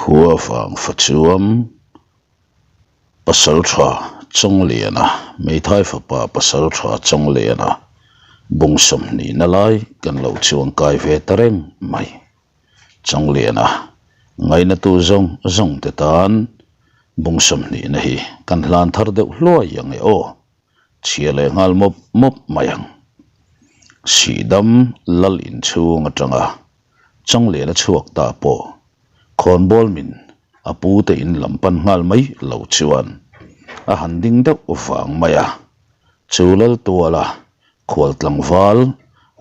Khua vang fa chuam Pasaltha Chawngliana, Meithai fapa Pasaltha Chawngliana bung sawmhnihna lai kan lo chuangkai ve ta reng mai. Chawngliana ngainatu zawng zawng te tan bung sawmhnihna hi kan hlan thar deuh hluai ang e aw. Chhia leh nghal mawp mawp mai ang. Sihdam lal inchhung atanga Changlian a chhuak ta pawh khawnbawl min a pu te in lam pan nghal mai lo chuan a han ding deuh vang mai a. Chu lal tuala khual tlangval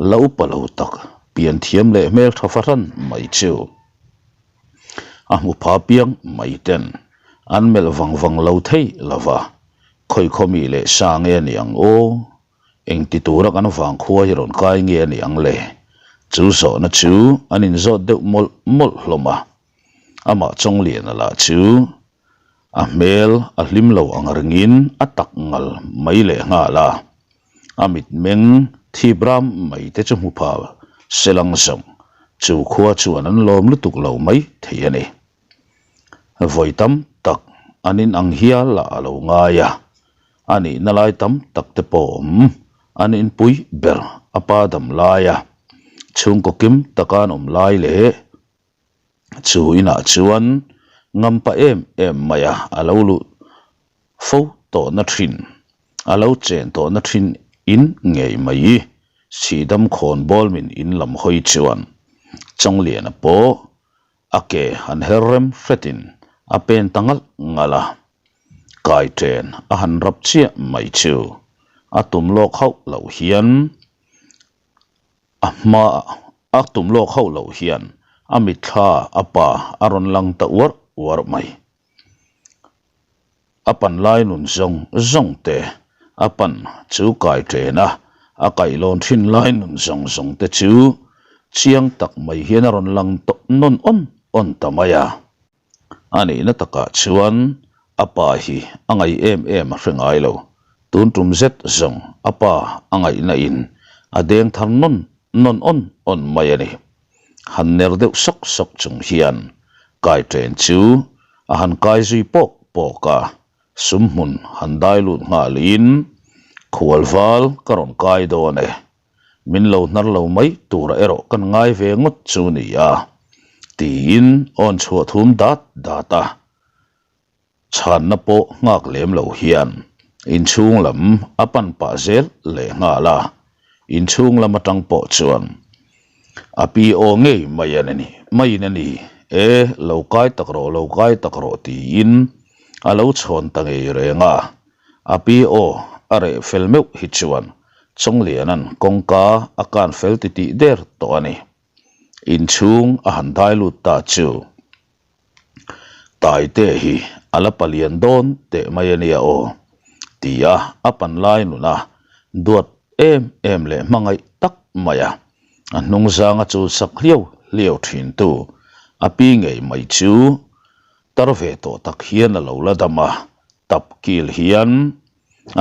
la upa lo tak pian thiam leh hmeltha fahran mai chu a hmu pha piang mai ten an melh vang vang lo thei lo va. Khawikhawmi leh sa nge a ni ang aw? Engti tura kan vangkhua hi rawn kai nge a ni ang le? Chu zawhna chu an inzawt deuh mawlh mawlh hlawm a. Amah Chawngliana lah chu a hmel a hlim lo ang ringin a tak ngal mai leh nghal a. A mitmeng thip ram mai te chu hmu pha selang zawng chu khua chuan an lawm lutuk lo mai thei a ni. Vawi tam tak an in ang hial ah a lo ngai a, a nihna lai tam tak te pawh awm an inpui ber a pa dam lai a, chhungkaw kim taka an awm lai leh chu inah chuan ngampa em em mai a a lo luh fo tawhna thin, a lo chen tawhna thin in ngei mai. Sihdam khawnbawl min in lam hawi chuan Chawngliana pawh A ke han her rem hretin a pen ta ngalh ngalh a, kai chen a han rap chiah mai chu a tum lawk hauh loh hian a hma a tum lawk hauh loh hian a mitthla a pa a rawn lang ta uarh uarh mai. A pan lai nun zawng zawng te, a pan chu kai chen a, a kaihlawn thin lai nun zawng zawng te chu chiang tak mai hian a rawn lang tawh nawn awn awn ta mai a. A nihna takah chuan a pa hi a ngaih em em a hre ngai lo. Tun tum zet zawng a pa a ngaihna in a deng thar nawn nawn awn awn mai a ni. Han ner deuh sawk sawk chung hian kai chen chu a han kai zui pawk pawk a, sum hmun han dai lut nghalin khual val ka rawn kai dawn e, min lo hnar lo mai tura erawh kan ngai ve ngawt chu ni a, tiin awn chhuah thum dat dat a. Chhanna pawh nghak lem lo hian inchhung lam a pan pah zel leh nghal a, inchhung lam atang pawh chuan a pi aw ngei mai a ni maiin a ni e, lo kai tak rawh lo kai tak rawh tiin a lo chhawn ta ngei reng a, a pi aw a reh fel meuh hi chuan Chawngliana'n kawngka a kan fel titih der tawh a ni. Inchhung a han dai lut ta chu. Taite hi a la palian dawn teh mai a nia aw, ti a a pan lai nuna duat em em leh hmangaih tak mai a, a hnung zanga chul sak hliau hliau thin tu a pi ngei mai chu tar ve tawh tak hian a lo la dam a, tap kil hian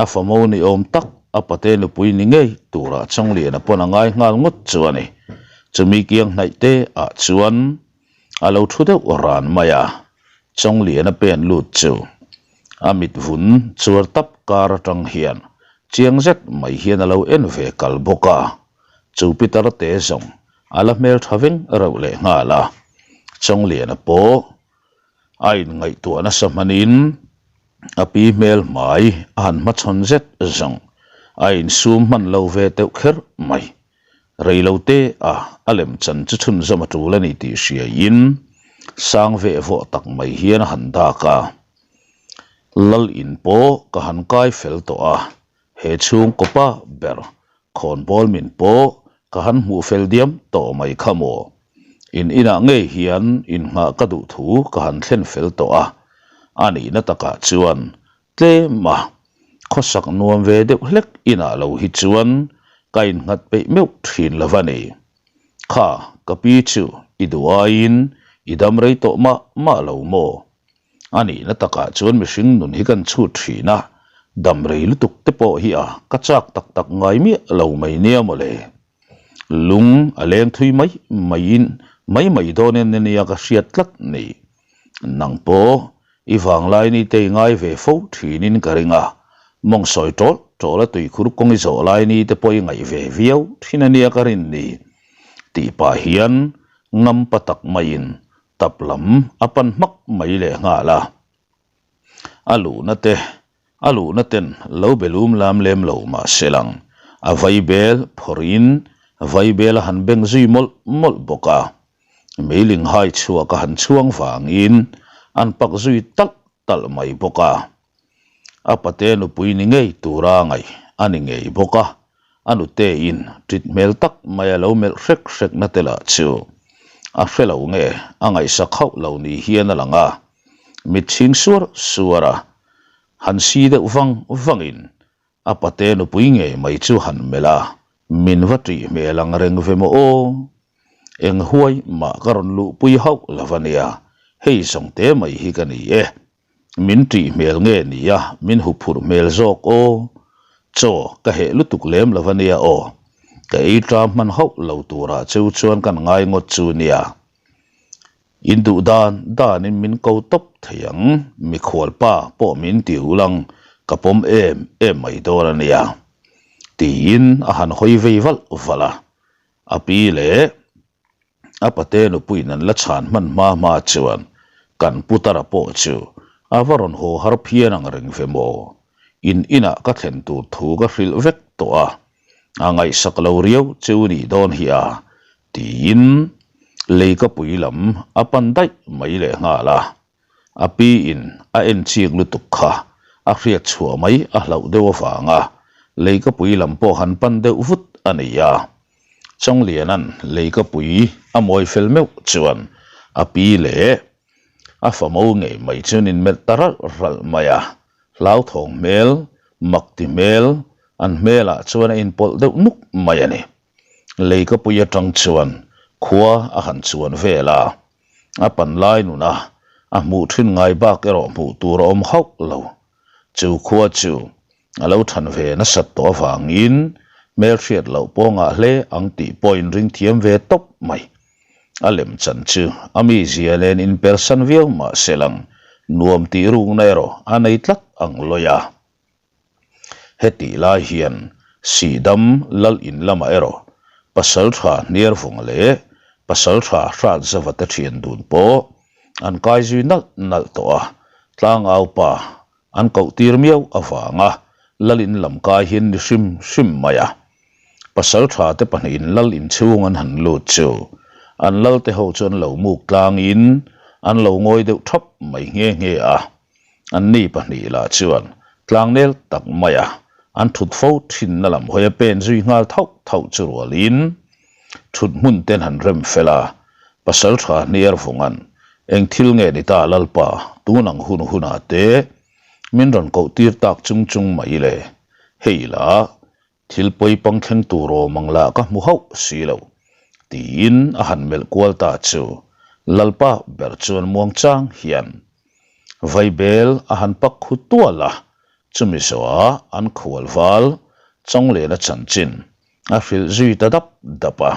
a famo ni awm tak a pate nupui ni ngei turah Chawngliana pawn a ngai nghal ngawt chu a ni. Chumi kiang hnaih te ah chuan A lo thu deuh ran mai a, Chawngliana pen lut chu a mit vun chuar tap kar atang hian chiang zet mai hian a lo en ve kal bawk a, chu Peter te zawng a la hmel tha veng reuh leh nghal a, Chawngliana pawh a inngaihtuah nasa hmanin a pi hmel hmai a han hmachhawn zet zawng a insum hman lo ve teuh kher mai. Reilote a a lem chan chu chhunzawm a tul a ni tih hriaiin sang veh vawh tak mai hian a han dak a. Lal in pawh ka han kai fel tawh a, he chhungkaw pa ber khawnbawl min pawh ka han hmuh fel diam tawh mai kha maw. In inah ngei hian innghah ka duh thu ka han thlen fel tawh a, a nihna takah chuan Tlem a, khawsak nuam ve deuh hlek inah lo hi chuan ka innghat peih meuh thin lo va ni. Kha, ka pi chu i duh aiin i dam rei tawh mah mah lo maw? A nihna takah chuan mihring nun hi kan chhut thin a, dam rei lutuk te pawh hi a ka chak tak tak ngai miah lo mai nia mawle. Lung a leng thui mai maiin mai mai dawn en ania ka hriat tlat ni. Nang pawh i vanglai ni te i ngai ve fo thinin ka ring a, mawng sawi tawlh tawlh a tuikhur kawng i zawh lai ni te pawh i ngaih ve viau thin a nia ka rin ni tih pah hian ngampa tak maiin tap lam a pan hmak mai leh nghal a. A luhna te a luhna ten lo be lum lam lem lo mah se lang a vaibel phawrhin vaibel a han beng zui mawlh mawlh bawk a. Meiling hai chhuak a han chhuang vangin an pak zui talh talh mai bawk a. A pate nupui ni ngei tura ngaih a ni ngei bawk a, a nutein ṭit hmel tak mai a lo melh hrek hrek na te lah chu a hre lo nge a ngaihsak hauh lo ni hian a lang a, mit chhing suar suar a, han si deuh vang vangin a pate nupui ngei mai chu han melh a, min va ṭih hmel ang reng ve maw aw? Eng huai mah ka rawn luhpui hauh lo a nia, hei zawng te mai hi ka ni e. Min ṭih hmel nge nia min huphurh hmel zawk aw. Chaw ka heh lutuk lem lo a nia aw. Ka ei ṭam hman hauh lo turah cheu chuan kan ngai ngawt chu nia. In duh dan danin min ko tawp thei ang, mikhual pa pawh min ti ul ang, ka pawm em em mai dawn a nia. Tiin a han hawi vei valh valh a. A pi leh a pate nupuiin an la chhan hman hma hma chuan kan putara pawh chu a va rawn haw har phian ang reng ve maw? In inah ka thlen tur thu ka hrilh vek tawh a, a ngaihsak lo riau cheu nih dawn hi a, tiin leikapui lam a pan daih mai leh nghal a. A pi in a en chik lutuk kha a hriat chhuah mai a hlauh deuh avanga leikapui lam pawh han pan deuh vut a ni a. Chawngliana'n leikapui a mawi fel meuh chuan a pi leh a famo ngei mai chuan in melh ta ralh ralh mai a. Hlauthawng hmel, mak ti hmel, an hmelah chuan a inpawlh deuh nuk mai a ni. Leikapui atang chuan khua a han chuan vel a. A pan lai nuna a hmuh thin ngai bak erawh hmuh tur a awm hauh lo. Chu khua chu a lo than ve nasat tawh avangin hmelhriat loh pawh ngah hle ang tih pawh inring thiam ve tawp mai. A lem chan chu a mizia nen inpersan viau mah se lang nuam tih rukna erawh a nei tlat ang lawi a. Hetih lai hian Sihdam lal in lamah erawh Pasaltha Hniarvunga leh Pasaltha Hratzava te thian dun pawh an kai zui nalh nalh tawh a, tlangau pa an koh tir miau avanga lal in lam kai hian ni hrim hrim mai a. Pasaltha te pahnihin lal in chhung an han lut chu an lal te ho chu an lo muk tlangin an lo ngawi deuh thap mai nghe nghe a. Anni pahnih lah chuan tlangnel tak maia an thut fo thinna lam hawi a pen zui nghal thauh thauh chu rualin thut hmun ten han rem fel a, pasal tha hniar vungan eng thil nge ni ta Lalpa tun ang hun hunah te min rawn koh tir tak chung chung mai le, hei lah Thil pawi pang thleng tur awm ang lah ka hmu hauh si lo, tiin a han melh kual ta chu Lalpa ber chuan muangchang hian vaibel a han pak khu tual a, chumi zawhah an khual val Chawnglena chanchin a hrilh zui ta dap dap a.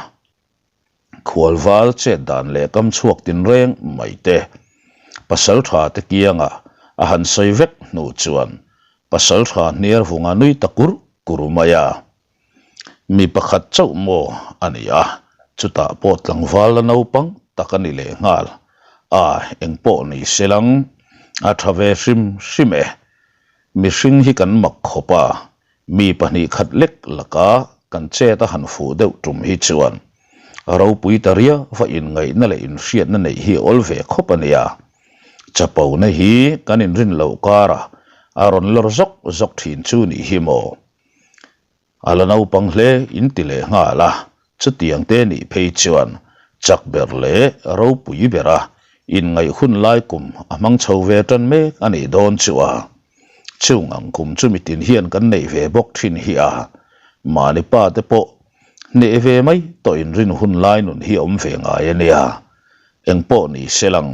Khualval chet dan leh kam chhuak tinreng mai te, Pasaltha te kianga a han sawi vek hnu chuan Pasaltha hniarvunga nui ta kur kur mai a. Mi pakhat chauh maw a ni a, chutah pawh tlangval la naupang tak a ni lehnghal. A, engpawh ni se lang, a tha ve hrim hrim e. Mihring hi kan mak khawp a, Mi 2 khat lek laka kan chet a han fuh deuh tum hi chuan ropui ta riau va inngaihna leh inhriatna neih hi awl ve khawp a nia. Chapona hi kan inrin loh karah a rawn lawr zawk zawk thin chu nih hi maw? A la naupang hle in ti leh nghal a, chutiang te nih phei chuan chak ber leh ropui bera inngaih hun lai kum a hmang chho ve tan mek a nih dawn chu a. Chung ang kum chu mitin hian kan neih ve bawk thin hi a, mahni pa te pawh hneh ve mai tawh inrin hun lai nun hi a awm ve ngai a nia. Engpawh ni se lang,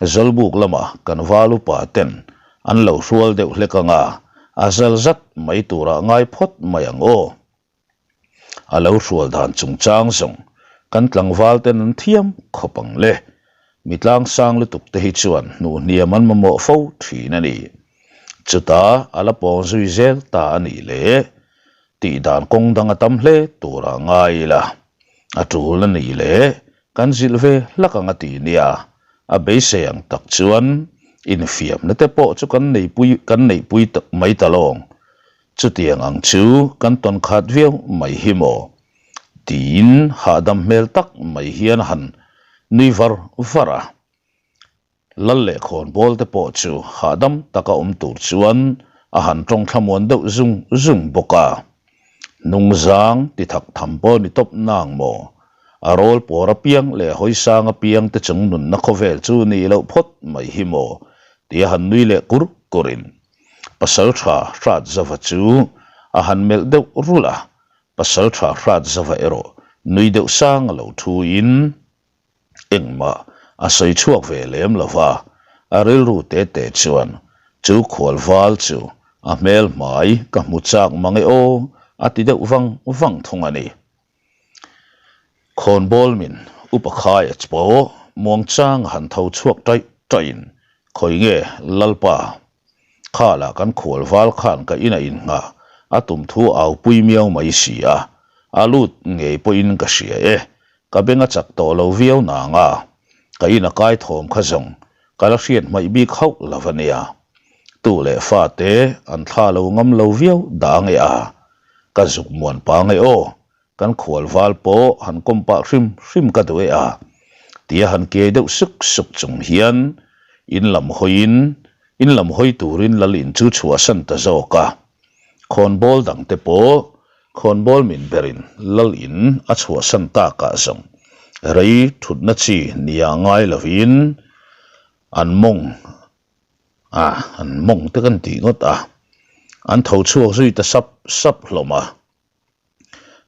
Zawlbuk lama kan val upa ten an lo hrual deuh hlek anga a zal zat mai turah ngai phawt mai ang aw. A lo hrual dan chungchang zawng kan tlangval ten an thiam khawp ang le. Mi tlangsang lutuk te hi chuan hnuhhniam an mamawh fo thin a ni. Chutah a la pawng zui zel ta a nih leh tih dan kawng dang a tam hle turah ngai ila. A tul a nih leh kan zilh ve hlak ang a ti nia. A beisei ang tak chuan infiamna te pawh chu kan neipui kan neihpui mai ta lawng. Chutiang ang chu kan tawn khat viau mai hi maw? Tiin hahdam hmel tak mai hian a han nui var var a. Lal leh khawnbawl te pawh chu hahdam taka awm tur chuan a han tawng thlamuan deuh zung zung bawk a. Hnungzang ti thak tham pawh ni tawp nang maw? A rawl pawr apiang leh hawisang apiang te chung nunna khawvel chu nih loh phawt mai hi maw? Tia han nui leh kur kurin Pasaltha Hratzava chu a han melh deuh rulh a, Pasaltha Hratzava erawh nui deuh sang a lo thuin Engmah a sawi chhuak ve lem lo va, a rilru te te chuan chu khual val chu a hmel hmai ka hmu chak mang e aw a ti deuh vang vang thung a ni. Khawnbawl min upa khaia pawh muangchang a han tho chhuak taih taihin khawi nge Lalpa Khalah kan khual val khan ka inah innghah a tum thu au pui miau mai si a, a lut ngei pawhin ka hria e, ka beng a chak tawh lo viau nang a, ka in a kai thawm kha zawng ka la hriat hmaih bik hauh lo a nia. Tu leh fate an thla lo ngam lo viau dah nge a, ka zuk muan pa nge aw, Kan khual val pawh han kawm pah hrim hrim ka duh e a, tia han kiai deuh suk suk chung hian in lam hawiin in lam hawi turin lal in chu chhuahsan ta zawk a. Khawnbawl dang te pawh khawnbawl min berin lal in a chhuahsan takah zawng rei thutna chi nia ngai lovin an mawng a, an mawng te kan tih ngawt a, an tho chhuak zui ta sap sap hlawm a.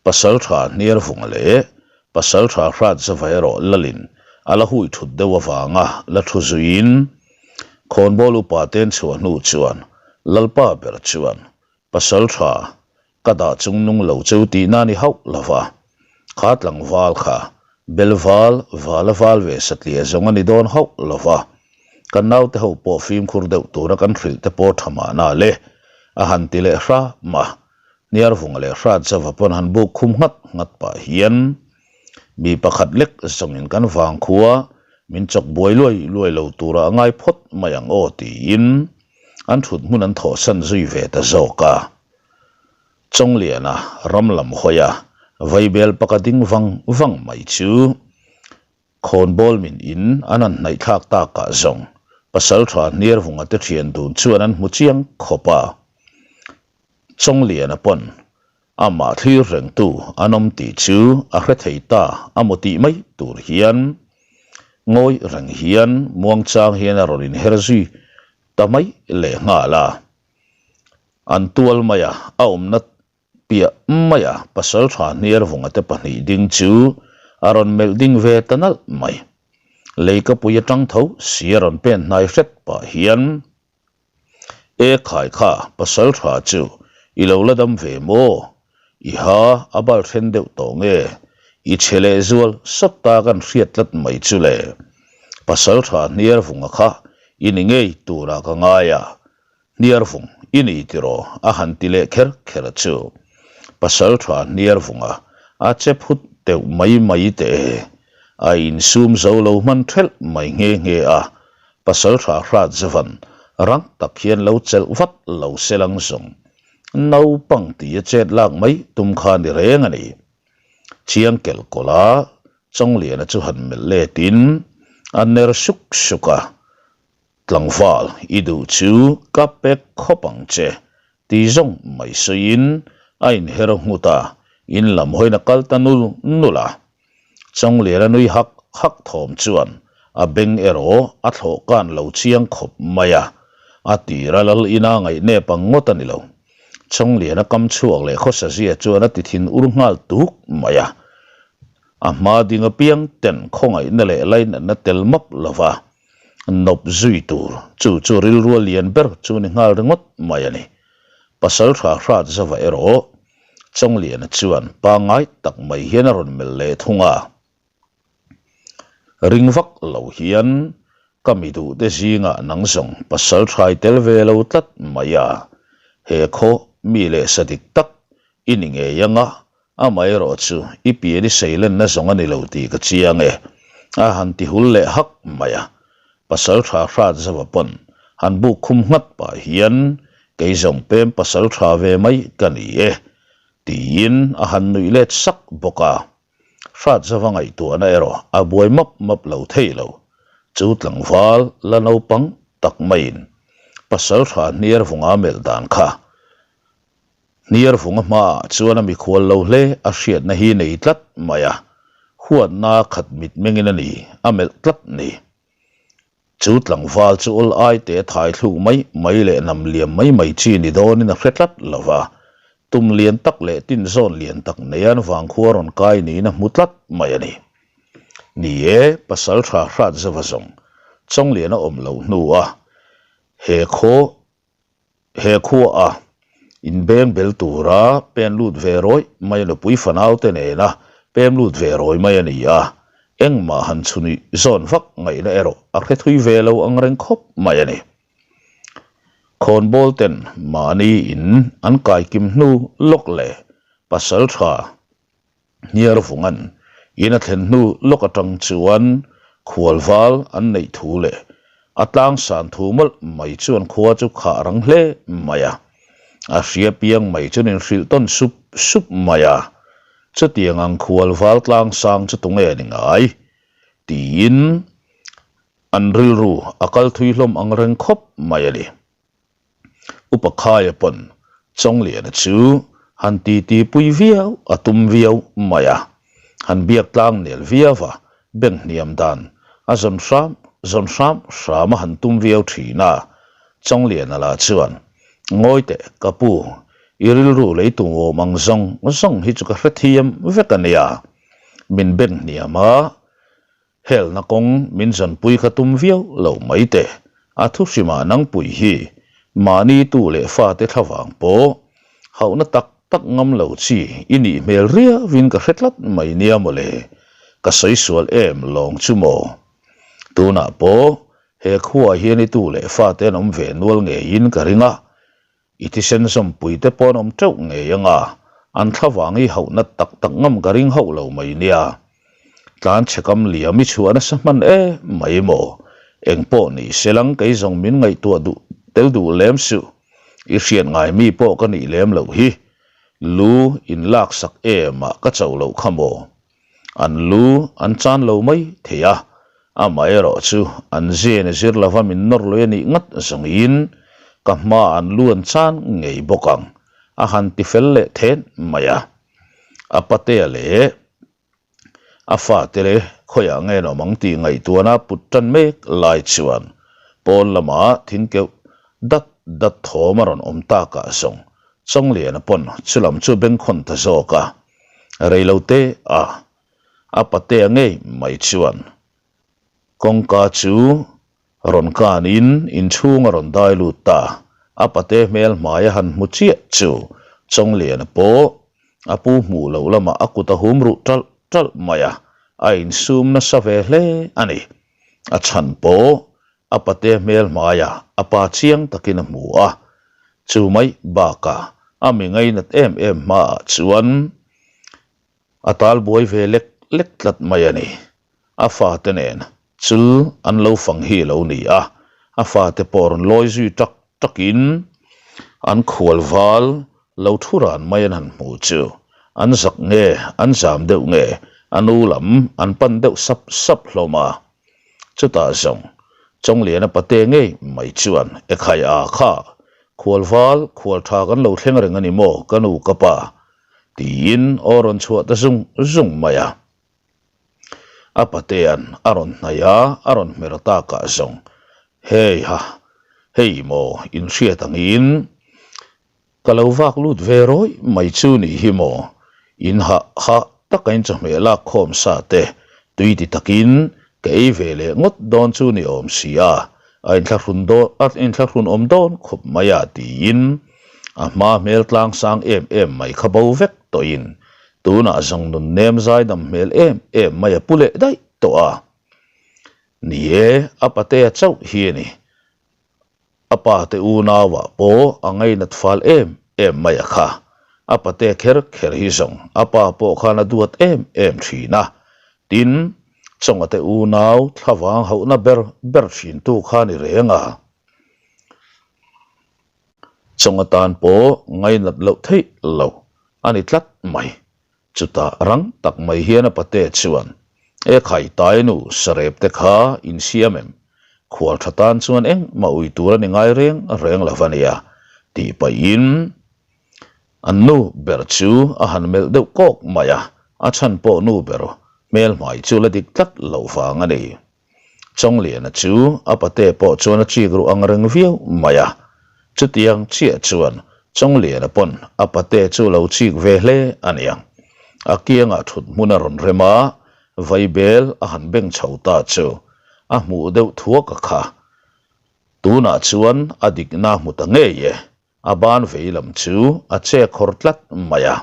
Pasaltha Hniarvunga leh Pasaltha Hratzava erawh lalin a la hui thut deuh avanga la thu zuiin khawnbawl upa ten chhuah hnu chuan Lalpa ber chuan Pasaltha ka dah chung nung lo cheu tihna ni hauh lova kha tlangval kha Belval vala val ve satliah zawng a ni dawn hauh lova kan naute ho pawh fimkhur deuh tura kan hrilh te pawh tha mahna le a han ti leh hram a. Hniarvunga leh Hratzava pawn han buk khum nghat nghat pah hian mi pakhat lek zawngin kan vangkhua min chawk buai luai luai lo tura a ngai phawt mai ang aw tiin an thut hmun an thawhsan zui ve ta zawk a. Chawngliana ram lam hawia vaibel paka ding vang vang mai chu Khawnbawl min in an han hnaihthlak takah zawng Pasaltha Hniarvunga te thian dun chuan an hmu chiang khawp a. Chawngliana pawn amah thlir rengtu an awm tih chu a hre thei ta a maw tih mai tur hian ngawi reng hian muangchang hian a rawn inher zui ta mai lehnghal a. An tual maia a awmna Piah maia Pasaltha Hniarvunga te pahnih ding chu a rawn melh ding ve ta nalh mai. Leikapui atang tho si a rawn pen hnai hret pah hian, E khai kha, Pasaltha chu i lo la dam ve maw? I ha a bal then deuh tawh nge? I chhe leh zual sawt ta kan hriat tlat mai chu le. Pasaltha Hniarvunga kha i ni ngei turah ka ngai a, Hniarvung i ni tiraw a han ti leh kher kher chu Pasaltha Hniarvunga a che phut deuh mai mai teh e. A insum zo lo hman thelh mai nghe nghe a, Pasaltha Hratzavan rang tak hian lo chelh vat lo se lang zawng naupang tia chet lak mai tum kha ni reng a ni. Chiang kelh kawlh a, Chawngliana chu han melh letin a ner suk suk a, Tlangval, i duh chu ka pek khawp ang che, ti zawng mai sawiin a inher nghut a, in lam hawiin a kal ta nul nul a. Chawngliana nui hak hak thawm chuan a beng erawh a thlawh kan lo chiang khawp mai a, a tira lal ina ngaihnep ang ngawt a ni lo. Chawngliana kam chhuak leh khawsa zia chuan a ti thin ur nghal tuk mai a, a hma ding apiang ten khawngaihna leh lainatna tel map lova Nawp zui tur, chu chu rilrua lian ber chu ni nghal ringawt mai a ni. Pasaltha hrat zava erawh Chawngliana chuan pangngai tak mai hian a rawn melh leh thung a. Ring vak lo hian ka mi duhte zingah nang zawng pasal thai tel ve lo tlat mai a, he khaw mi leh sa dik tak i ni ngei anga amaherawh chu i pian i seilenna zawng a ni lo tih ka chiang e, a han ti hul leh hak mai a. Pasal tha hrat zauh pawn han buk khum nghat pah hian kei zawng pem pasal tha ve mai ka ni e, tiin a han nuih let sak bawk a. Hrat zauha ngaihtuahna erawh a buai map map lo thei lo. Chu tlangval la naupang tak maiin pasal tha hniar vunga melh dan kha Hniar vunga hmaah chuan a mikhual lo hle a hriatna hi nei tlat mai a, huatna khat mitmengin a ni a melh tlat ni. Chu tlangval chu awl ai te thai thluk mai mai leh nam liam mai mai chi ni dawnin a hre tlat lo va, tum lian tak leh tin zawn lian tak neian vangkhua rawn kai niin a hmu tlat mai a ni. Ni e, pasal tha hrat zauva zawng Chawnglian a awm loh hnua he khaw He khua a inbeng bel tura pen lut ve rawih mai a nupui fanau te nena pem lut ve rawih mai a ni a, engmah han chhunui zawn vak ngaihna erawh a hre thui ve lo ang reng khawp mai a ni. Khawnbawl ten mahni in an kaikim hnu lawk leh pasal tha Hniarvunga'n in a thlen hnu lawk atang chuan khualval an neih thu leh a tlangsan thu mawlh mai chuan khua chu khah rang hle mai a. A hria piang mai chuan inhrilh tawn sup sup mai a, Chutiang ang khualval tlangsang chu tunge ni ngai? tiin an rilru a kal thui hlawm ang reng khawp mai a ni. Upa Khaia pawn Chawngliana chu han titi pui viau a tum viau mai a, han biak tlang nel viau a, beng hniam dan a zawn hram zawn hram hram a han tum viau thin a. Chawngliana lah chuan, Ngawi teh ka pu, i rilru lei tum awm ang zawng zawng hi chu ka hrethiam vek a nia, min beng hniam a, Helna kawng min zanpui kha tum viau lo mai teh, a thu hrimah nangpui hi mahni tu leh fate thlavang pawh hauhna tak tak ngam lo chi i nih hmel riauin ka hre tlat mai nia mawle, ka sawi sual em lawng chu maw? Tunah pawh he khuaah hian i tu leh fate an awm ve nual ngeiin ka ring a, I thisen zawmpui te pawh an awm teuh ngei anga, an thlavang hi hauh nat tak tak ngam ka ring hauh lo mai nia. Tlan chhe kam liam i chhuah nasa hman e mai maw? Eng pawh ni se lang kei zawng min ngaihtuah duh tel duh lem suh. I hriat ngai mi pawh ka nih lem loh hi. Lu in lak sak em ah ka chauh loh kha maw? An lu an chan lo mai thei a, amaherawh chu an zen zir lova min nawr lui a nih ngat zawngin ka hma an lu an chan ngei bawk ang, a han ti fel leh then mai a. A patea leh a fate le khawiah nge an awm ang tih ngaihtuahna put tan mek lai chuan pawn lamah thingkeuh dat dat thawm a rawn awm takah zawng Chawngliana pawn chulam chu bengkhawn ta zawk a. Reilote a a patea ngei mai chuan kawngka chu rawn kanin inchhung a rawn dai lut ta. A pate hmel hmai a han hmu chiah chu Chawngliana pawh a pu hmuh loh lamah a kut a hum ruh ṭalh ṭalh mai a, a insum nasa ve hle a ni. A chhan pawh A pate hmel hmaiah a pa chiang takin a hmu a, chu mai bakah a mi ngainat em em hmaah chuan a tal buai ve lek lek tlat mai a ni. A fate nen chul an lo fang hi lo ni a, a fate pawh rawn lawi zui tak takin an khual val lo thu ran mai an han hmu chu an zak nge an zam deuh nge a nu lam an pan deuh sap sap hlawm a. Chutah zawng, Chawngliana pate ngei mai chuan Ekhai a kha, khual val, khual tha kan lo thleng reng a ni maw, ka nu ka pa? tiin aw rawn chhuah ta zung zung mai a. A patea'n a rawn hnaih a, a rawn hmer takah zawng, Hei ha, hei maw, inhriat angin Ka lo vak lut ve rawih mai chu nih hi maw? In hah hah taka in chawhmeh lak khawm sa te tui ti takin ka ei ve leh ngawt dawn chu ni awm si a, a inthlahrun dawn a inthlahrun awm dawn khawp mai a tiin a hma hmel tlang sang em em mai kha bo vek tawhin tunah zawng nun nem zaidam hmel em em mai a pu leh daih tawh a. Ni e, a patea chauh hi a ni. A pa te unauah pawh a ngainat fal em em mai a kha. A pate kher kher hi zawng a pa pawh khan a duat em em thin a. Tin, Chawnga te unau thlavang hauhna ber ber thintu kha a ni reng a. Chawnga tan pawh ngainat loh theih lo a ni tlat mai. Chutah rang tak mai hian a pate chuan, E khai tai nu, sarep te kha in siam em? Khual tha tan chuan engmah ui tur a ni ngai reng reng lo va nia, tih pahin an nu ber chu a han melh deuh kawk mai a, a chhan pawh nu ber hmel hmai chu la dik tlat loh vang a ni. Chawngliana chu a pate pawh chuan a chik ruh ang reng viau mai a, chutiang chiah chuan Chawngliana pawn a pate chu lo chik ve hle a niang. A kiangah thut hmun a rawn rem a, vaibel a han beng chho ta chu a hmuh deuh thuak a kha. Tunah chuan a dikna hmu ta ngei e. A ban vei lam chu a che khawr tlat mai a,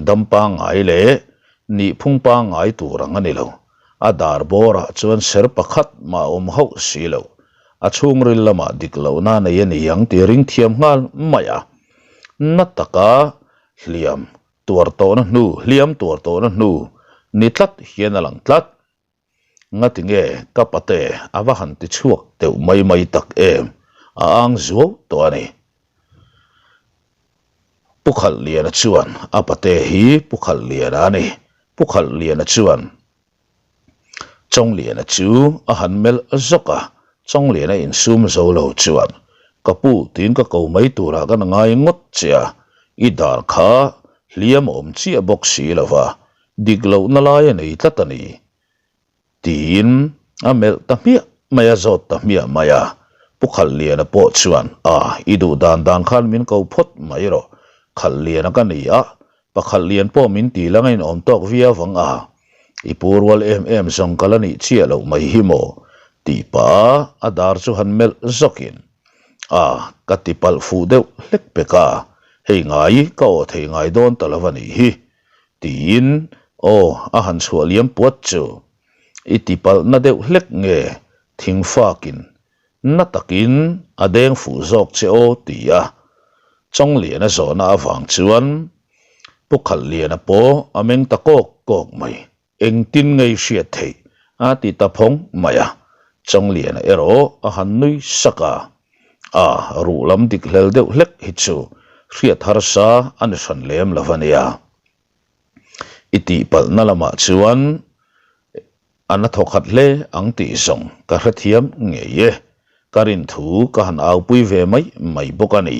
dam pangngai leh nihphung pangngai tur ang a ni lo. A dar bawrah chuan ser pakhat mah a awm hauh si lo. A chhungril lamah dik lohna nei a ni ang tih ring thiam nghal mai a. Na taka hliam tuar tawhna hnu hliam tuar tawhna hnu ni tlat hian a lang tlat. Ngati nge ka pate a va han ti chhuak deuh mai mai tak em? A ang zuau tawh a ni. Pu Khalhliana chuan a pate hi Pu Khalhliana a ni. Pu Khalhliana chuan Chawngliana chu a han melh zawk a, Chawngliana insum zo lo chuan ka pu tiin ka ko mai turah ka na ngai ngawt che a, i dar kha hliam a awm chiah bawk si lo va, Dik lohna lai a nei tlat a ni, tiin a melh ta hmiah mai a, zawt ta hmiah mai a. Pu Khalhliana pawh chuan, A, i duh dan dan khan min ko phawt mai rawh. Khalhliana ka ni a, pa Khalhlian pawh min ti la ngainawm tawk viau vang a. I pu rual em em zawng ka la nih chiah loh mai hi maw? tih pah a dar chu han melh zawkin, A, ka ti palh fuh deuh hlek pek a, hei ngai ka aw thei ngai dawn ta lo a nih hi. Tiin aw a han chhuah liam puat chu i tipalhna deuh hlek nge thingfakin na takin a deng fuh zawk che aw ti a Chawngliana zawhna avang chuan Pu Khalhliana pawh a meng ta kawk kawk mai. Engtin ngei hriat theih a ti ta phawng mai a, Chawngliana erawh a han nui sak a. A, ruh lam dik hlel deuh hlek hi chu hriat harsa a ni hran lem lo a nia. I tihpalhna lamah chuan a na thawkhat hle ang tih zawng ka hrethiam ngei e. Ka rinthu ka han aupui ve mai mai bawk a ni.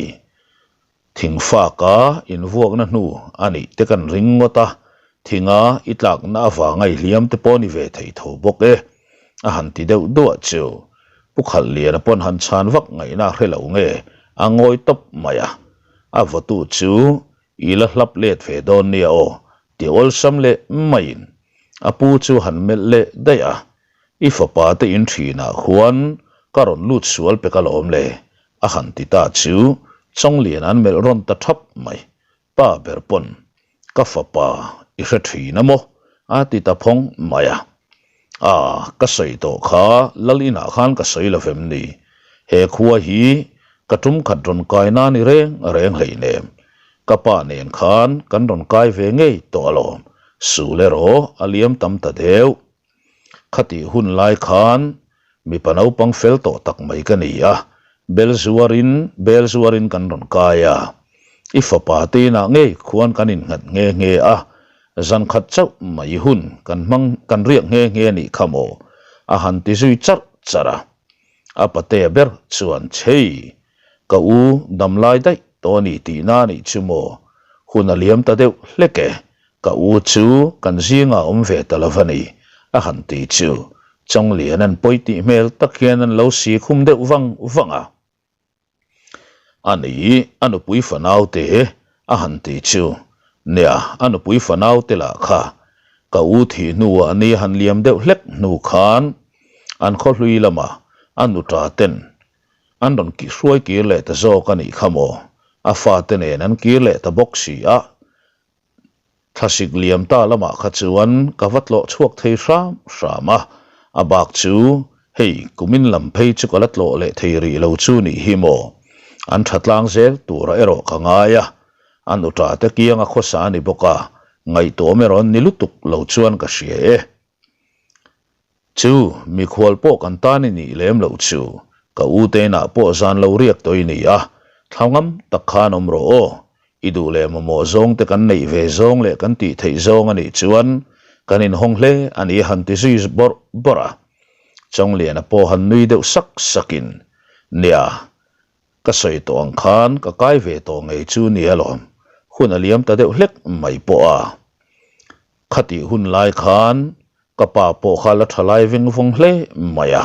Thingfaka invuakna hnu a nih te kan ring ngawt a, thinga i tlakna avanga i hliam te pawh ni ve thei tho bawk e, a han ti deuh duah chu. Pu Khalhliana pawn han chhan vak ngaihna a hre lo nge, a ngawi tawp mai a. A vawtu chu i la hlap let ve dawn nia aw, ti awlsam leh maiin a pu chu han melh leh daih a. I fapa te in thinah khuan ka rawn lut sual pek alawm le, A han ti ta chu Chawnglian an melh rawn ta thap mai. Pa ber pawn, Ka fapa, i hre thin a maw? a ti ta phawng mai a. A, ka sawi tawh kha Lal inah khan ka sawi lo vem ni? He khua hi ka tum khat rawn kai na ni reng reng hleinem. Ka pa nen khan kan rawn kai ve ngei tawh alawm. Sul erawh a liam tam ta deuh. Khatih hun lai khan mipa naupang fel tawh tak mai ka ni a, bel zuarin bel zuarin kan rawn kai a. I fapa te inah ngei khuan kan innghat nghe nghe a, zan khat chauh mai hun kan hmang kan riak nghe nghe a nih kha maw? a han ti zui charh charh a. A patea ber chuan, Chhei! Ka u damlai daih tawh a ni tihna a nih chu maw? Hun a liam ta deuh hlek e, ka u chu kan zingah awm ve ta lo va ni, a han ti chu Chawnglian an pawi tih hmel tak hian an lo si khum deuh vang vang a. A ni, a nupui fanaute a han ti chu, nia, a nupui fanaute lah kha ka u thih hnuah ni han liam deuh hlek hnu khan an khawhlui lamah a nuṭa ten An rawn hruai kir leh ta zawk a nih kha maw? A fate nen an kir leh ta bawk si a. Thlasik liam ta lamah kha chuan ka va tlawh chhuak thei hram hram a, a bak chu Hei, kumin lam phei chu ka la tlawh leh thei rih lo chu nih hi maw? An tha tlang zel tura erawh ka ngai a, a nuṭa te kianga khawsa a ni bawk a, ngaihtuahawm erawh an ni lutuk lo chuan ka hria e. Chu, mikhual pawh kan tan i nih lem loh chu, ka u te inah pawh zan lo riak tawh i ni a, thla ngam tak khan awm rawh aw, i duh leh mamawh zawng te kan neih ve zawng leh kan tih theih zawng a nih chuan kan inhawng hle a ni a han ti zui bawrh bawrh a. Chawngliana pawh han nui deuh sak sakin, Nia, ka sawi tawh ang khan ka kai ve tawh ngei chu ni alawm, hun a liam ta deuh hlek mai pawh a. Khatih hun lai khan Ka pa pawh kha la tha lai veng vawng hle mai a,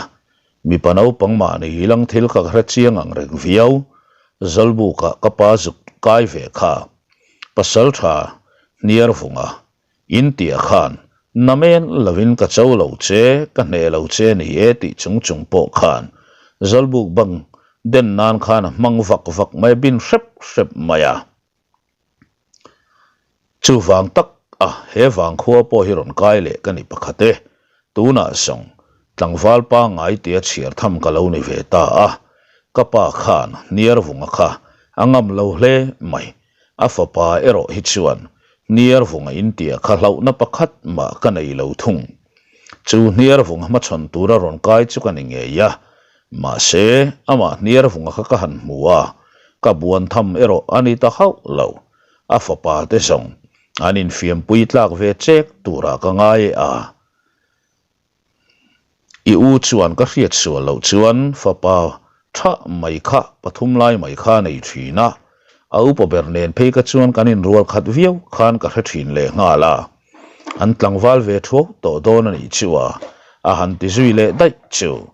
mipa naupang mahni ilang thil ka hre chiang ang reng viau. Zawlbukah ka pa zuk kai ve kha. Pasal tha hniar vunga in tia khan namen lovin ka cho lo che, ka hneh lo che ni e tih chung chung pawh khan Zawlbuk bang den nan khan a hmang vak vak mai a bin hrep hrep mai a. Chuvang tak a he vangkhua pawh hi rawn kai leh ka ni pakhat e. Tunah zawng tlangval pangngai tia chhiar tham ka lo ni ve ta a, ka pa khan Hniarvunga kha a ngam lo hle mai. A fapa erawh hi chuan Hniarvunga intia kha hlauhna pakhat mah ka nei lo thung. Chu Hniarvunga hmachhawn tura rawn kai chu ka ni ngei a, Mahse, amah hniar vunga kha ka han hmu a, ka buan tham erawh a ni ta hauh lo. A fapa te zawng an infiampui tlak ve chek turah ka ngai e a. I u chuan ka hriat sual loh chuan fapa tha mai kha pathum lai mai kha a nei thin a, a upa ber nen phei ka chuan kan inrual khat viau khan ka hre thin lehnghal a. An tlangval ve thuau tawh dawn a nih chu a, a han ti zui leh daih chu.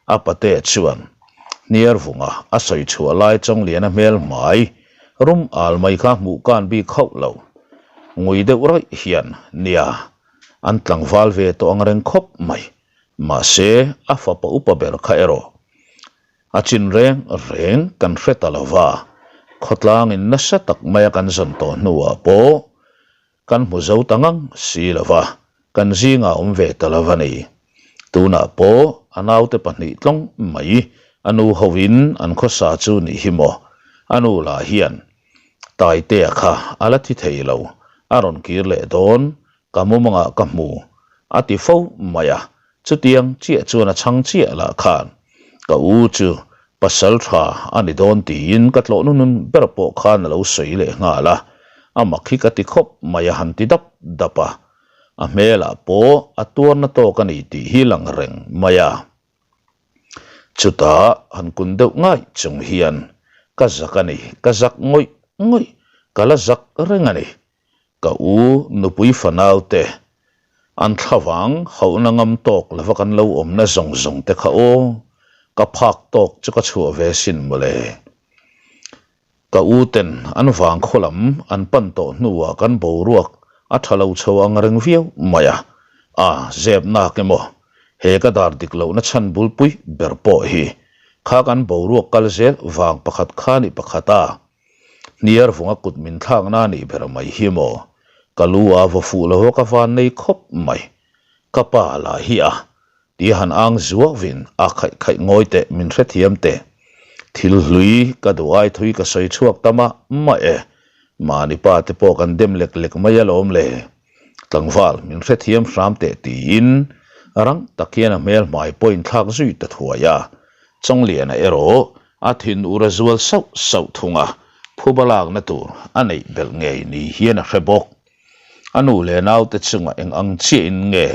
A pate chuan hniar vunga a sawi chhuah lai Chawngliana hmel hmai rum al mai kha hmuh kan bik hauh lo. Ngui deuh rawih hian, Nia, an tlangval ve tawh ang reng khawp mai. Mahse, a fapa upa ber kha erawh a chin reng reng kan hre ta lo va, khawtlangin nasa tak maia kan zawn tawh hnuah pawh Kan hmu zo ta ngang si lo va, kan zingah awm ve ta lo a ni. Tunah pawh a naute pahnih tlawng mai a nu hovin an khawsa chu nih hi maw? A nu lah hian Taitea kha a la thi thei lo, a rawn kir leh dawn, ka mumangah ka hmu a ti fo mai a, Chutiang chiah chuan a chhang chiah lah khan ka u chu pasal tha a ni dawn tiin ka tlawh nunun ber pawh khan a lo sawi leh nghal a, a mak hi ka ti khawp mai a han ti dap dap a, a hmelah pawh a tuarna tawk a ni tih hi lang reng mai a. Chutah han kun deuh ngai chung hian ka zak a ni, ka zak ngawih ngawih, ka la zak reng a ni. Ka u nupui fanau te, an thlavang hauhna ngam tawk lova kan lo awmna zawng zawng te kha aw, ka phak tawk chu ka chhuah ve sin mawle. Ka u ten an vang khaw lam an pan tawh hnuah kan boruak a tha lo chho ang reng viau mai a, a zep nak emaw he ka dar dik lohna chhan bulpui ber pawh hi kha kan boruak kal zel vang pakhat kha ni pakhat a. Hniar vunga kut min thlakna a nih ber mai hi maw? Ka lu a vaw fuh lo a ka van nei khawp mai. Ka pa lah hi a ti han ang zuauin a khaih khaih ngawi teh min hrethiam teh. Thil hlui ka duh ai thui ka sawi chhuak ta mah mah e. Mahni pa te pawh kan dem lek lek mai alawm le. Tlangval min hrethiam hram teh tiin rang tak hian a hmel hmai pawh inthlak zui ta thuai a. Chawngliana erawh a thin ur a zual sauh sauh thung a, phuba lakna tur a neih belh ngei ni hian a hre bawk. A nu leh naute chungah eng ang chiahin nge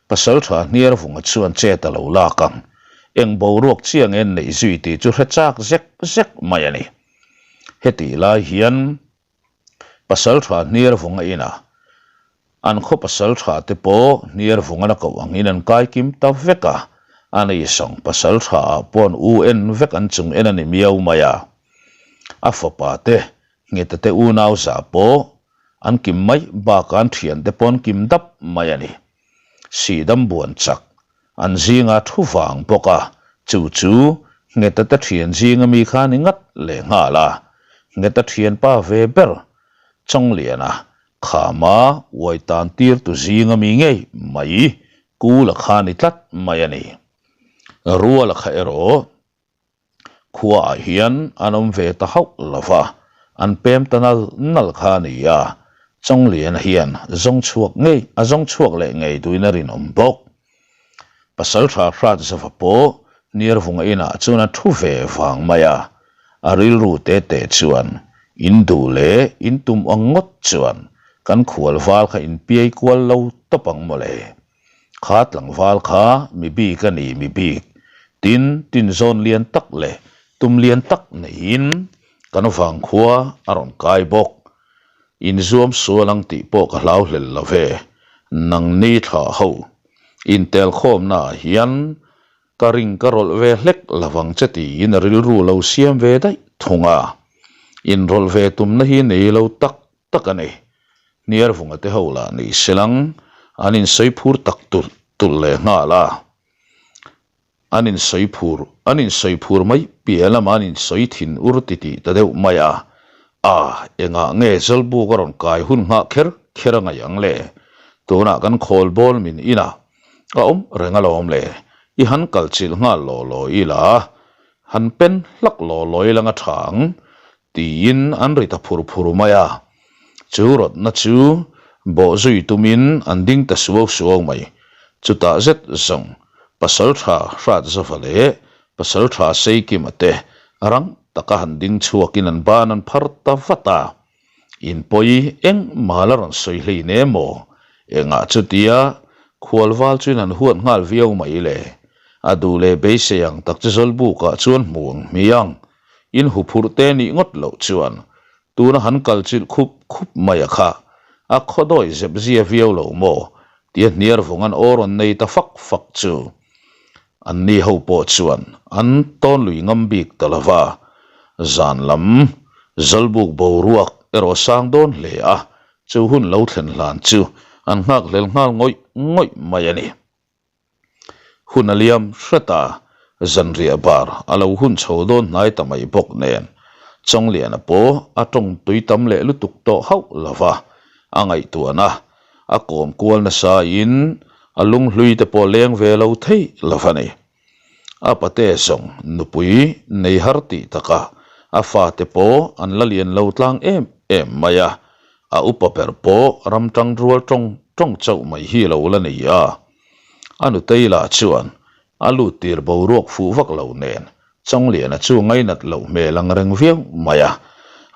Pasalṭha Hniarvunga chuan chet a lo lak ang, eng boruak chiah nge an neih zui tih chu hre chak zek zek mai a ni. Hetih lai hian Pasalṭha Hniarvunga inah an khaw pasalṭha te pawh Hniarvunga na koh angin an kai kim ta vek a, a nei zawng pasalṭha ah pawh an u en vek an chung en a ni miau mai a. A fapa te Ngheta te unau zah pawh an kim mai bakah an thiante pawh an kim dap mai a ni. Sihdam buan chak An zinga thu vang bawk a, chu chu Ngheta te thian zinga mi kha ni ngat leh nghal a. Ngheta thianpa ve ber Chawngliana khama uai tan tir tu zinga mi ngei mai Kula kha ni tlat mai a ni. Ruala kha erawh khuaah hian an awm ve ta hauh lo va, an pem ta nal nal kha a ni a, Chawngliana hian zawng chhuak ngei a zawng chhuak leh ngei duhin a rinawm bawk. Pasalṭha Hratzava pawh Hniarvunga inah chuan a thu ve vang mai a, a rilru te te chuan in duh leh in tum ang ngawt chuan kan khual val kha in piai kual lo tawp ang mawle. Kha tlangval kha mi bik a ni mi bik, tin tinzawn lian tak leh tum lian tak neiin kan vangkhua a rawn kai bawk. Inzuam sual ang tih pawh ka hlau hlel lo ve, nangni thla ho intelkhawmna ah hian ka ring ka rawlh ve hlek lovang che tiin a rilru lo siam ve daih thung a, inrawlh ve tumna hi nei lo tak tak a ni. Hniarvunga te ho lah ni selang an insawi phur tak tulh tulh leh nghal a. An insawi phur an insawi phur mai piah lamah an insawi thin ur titih ta deuh mai a. A, engah nge Zawlbuk a rawn kai hun nghah kher kher a ngaih ang le? Tunah kan khawl bawl min inah a awm reng alawm le. I han kal chilh nghal law law ila, han pen hlak law law ila nga tha ang Tiin an ri ta phur phur mai a. Chu rawtna chu bawh zui tumin an ding ta suau suau mai. Chutah zet zawng Pasaltha Hratzava leh Pasaltha Seikima te rang taka han ding chhuakin an ban an phar ta vat a. In pawi engmah la rawn sawi hlein em aw? Engah chutia khualval chuin an huat nghal viau mai le? A duh leh beisei ang tak chu Zawlbukah chuan hmu ang hmiang. In huphurh te nih ngawt loh chuan tuna han kal chilh khup khup mai a kha a khawdawi zep zia viau lo maw tia hniar vawng an aw rawn nei ta fak fak chu an ni ho pawh chuan an tawn lui ngam bik ta lo va. Zan lam Zawlbuk boruak erawh sang dawn hle a, chu hun lo thlen hlan chu an nghak hlel nghal ngawih ngawih mai a ni. Hun a liam hret a, zanriah bar a lo hun chho dawn hnai ta mai bawk nen Chawngliana pawh a tawng tui tam leh lutuk tawh hauh lo va, a ngaihtuahna a kawm kual nasa in a lunghlui te pawh leng ve lo thei lo va ni. A pate zawng nupui nei har tih takah a fate pawh an la lian lo tlang em em mai a, A upa ber pawh ram tang rual tawng tawng chauh mai hi lo la ni a. A nutei lah chuan a lut tir boruak fuh vak lo nen Chawngliana chu ngainat loh hmel ang reng viau mai a.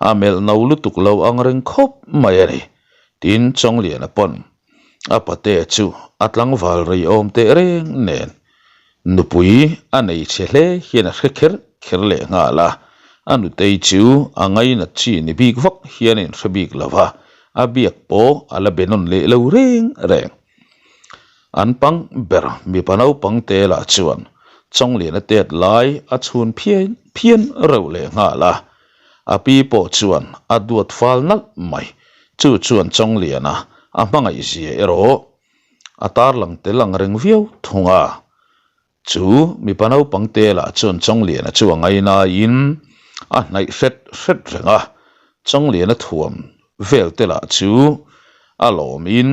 A melh no lutuk lo ang reng khawp mai a ni. Tin, Chawngliana pawn a pate chu a tlangval rei awm teh reng nen Nupui a nei chhe hle hian a hre kher kher leh nghal a, a nutei chu a ngainat chi ni bik vak hian a inhre bik lo va, a biak pawh a la be nawn leh lo reng reng. An pang ber mipa naupang te lah chuan Chawngliana tet lai a chhun phian phian reuh leh nghal a, a pi pawh chuan a duat fal nalh mai, chu chuan Chawngliana a hmangaih zia erawh A tarlang tel ang reng viau thung a, chu mipa naupang te lah chuan Chawngliana chu a ngainaiin a hnaih hret hret reng a, Chawngliana thuam vel te lah chu a lawmin